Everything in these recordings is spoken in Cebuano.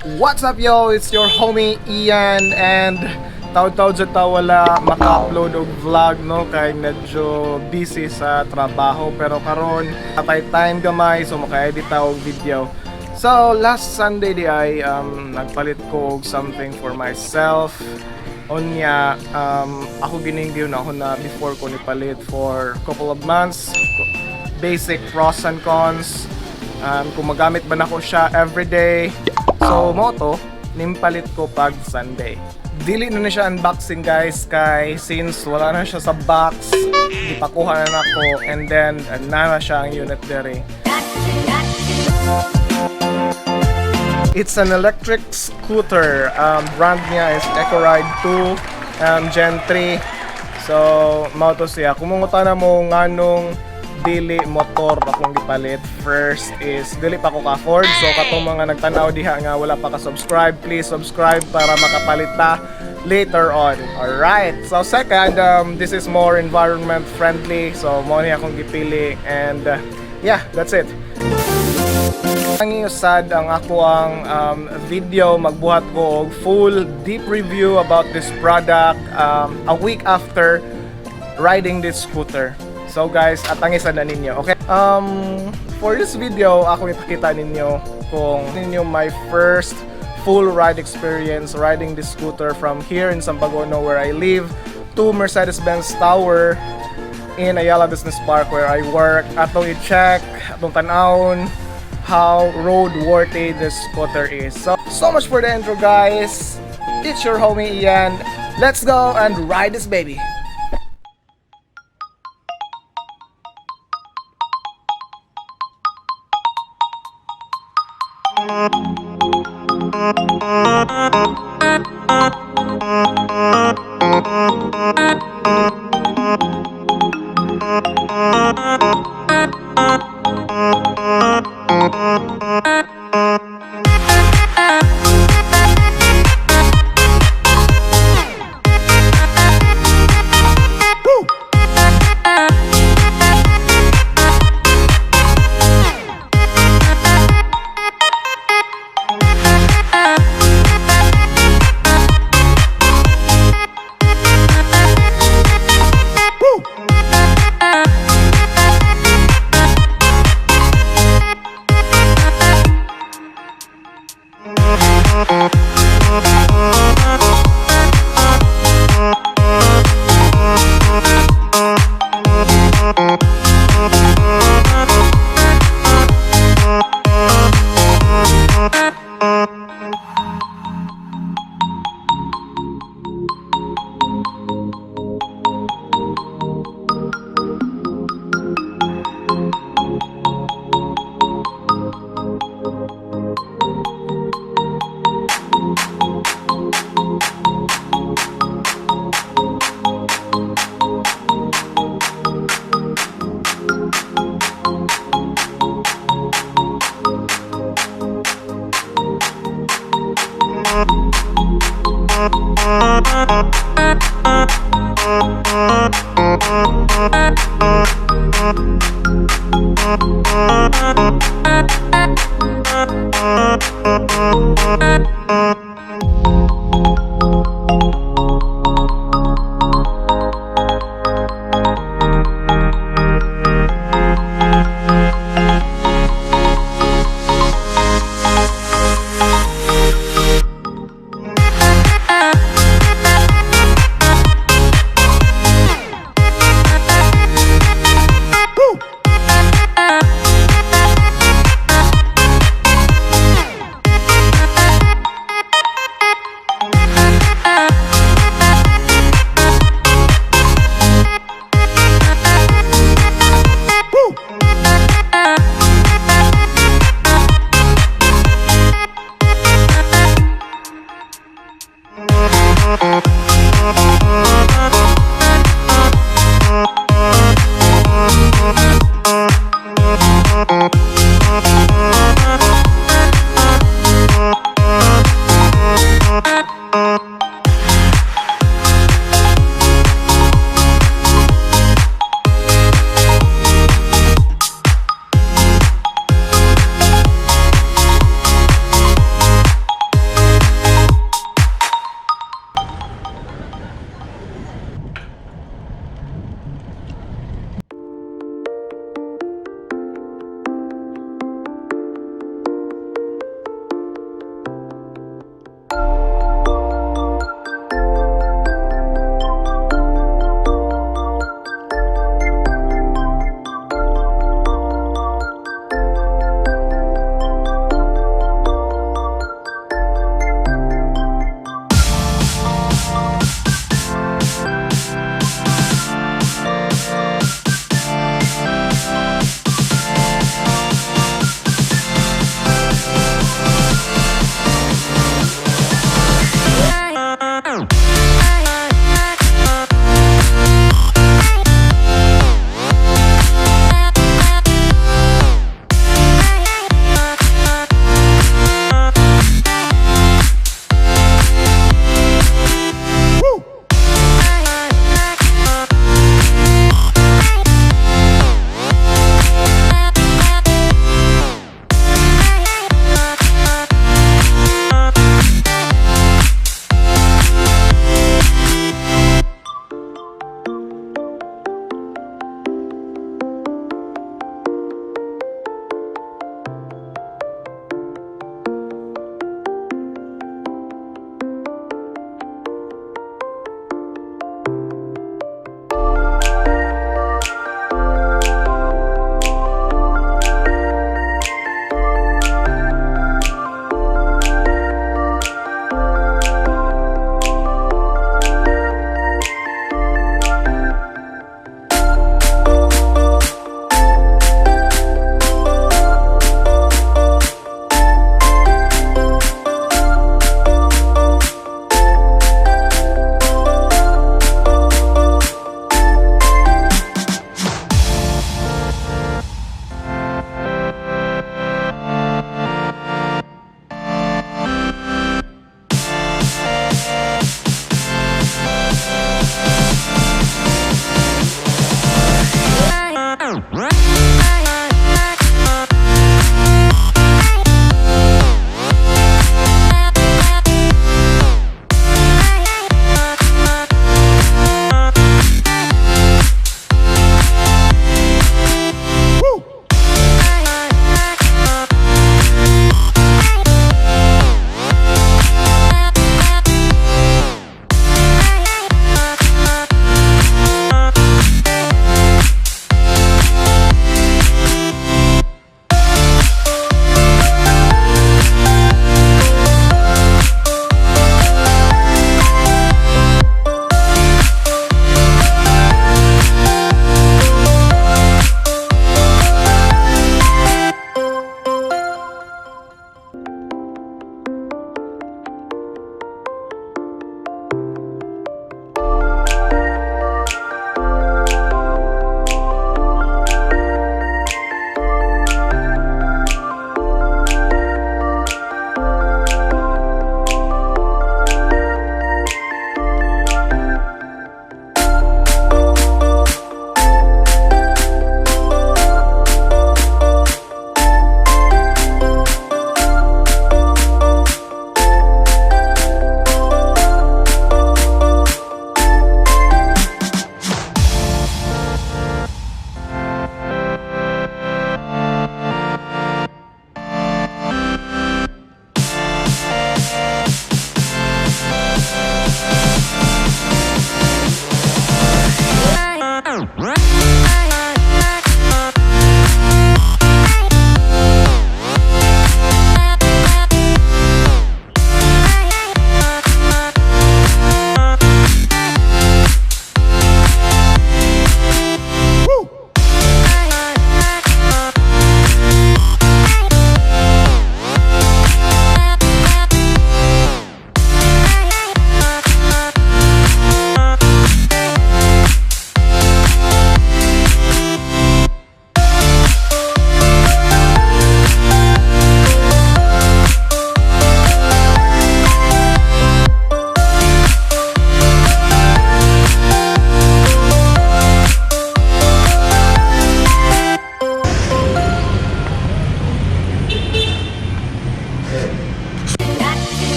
What's up, yo? It's your homie Ian and taud-taud sa ta wala maka-upload og vlog, no, kay medyo busy sa trabaho, pero karon atay time gamay, so maka-edit ta og video. So last Sunday di ay nagpalit ko og something for myself. Unya ako gininggyo na ako na before ko nipalit for couple of months. Basic pros and cons. Kung magamit ba nako siya everyday. So, mao to, nimpalit ko pag Sunday. Dili na na siya unboxing, guys, kay since wala na siya sa box, gipakuha na nako and then na na siya ang unit dere. It's an electric scooter. Brand niya is EcoRide 2 Gen 3. So, mao to siya. Kung mangutana mo nganong dili motor akong gipalit, first is dili pa ko ka-afford. So, katong mga nagtanaw diha nga wala pa ka-subscribe, please subscribe para makapalit ta later on. Alright. So, second, this is more environment friendly. So, mao ni akong gipili and yeah, that's it. Ang sad ang ako ang video, magbuhat ko og full deep review about this product a week after riding this scooter. So guys, atangisan na ninyo. Okay? For this video, ako ipakita ninyo kung ninyo my first full ride experience riding this scooter from here in Sambagono, where I live, to Mercedes-Benz Tower in Ayala Business Park, where I work. Atong i-check, atong tan-awon how road-worthy this scooter is. So, so much for the intro, guys. It's your homie Ian. Let's go and ride this baby.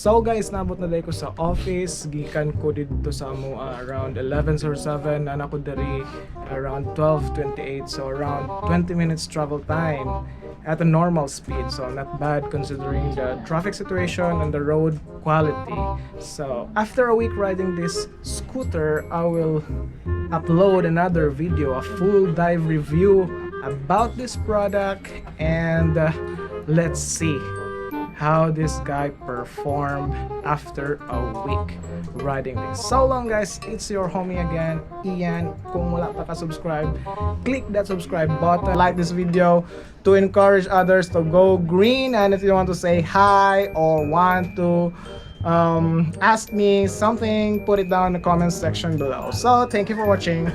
So guys, naabot na ko sa office. Gikan ko didto sa amo around 11:07. Naa ko diri around 12:28. So around 20 minutes travel time at a normal speed. So not bad considering the traffic situation and the road quality. So after a week riding this scooter, I will upload another video, a full dive review about this product, and let's see how this guy performed after a week riding this. So long, guys, it's your homie again, Ian. Kung wala pa ka-subscribe, click that subscribe button, like this video to encourage others to go green, and if you want to say hi or want to ask me something, put it down in the comment section below. So thank you for watching.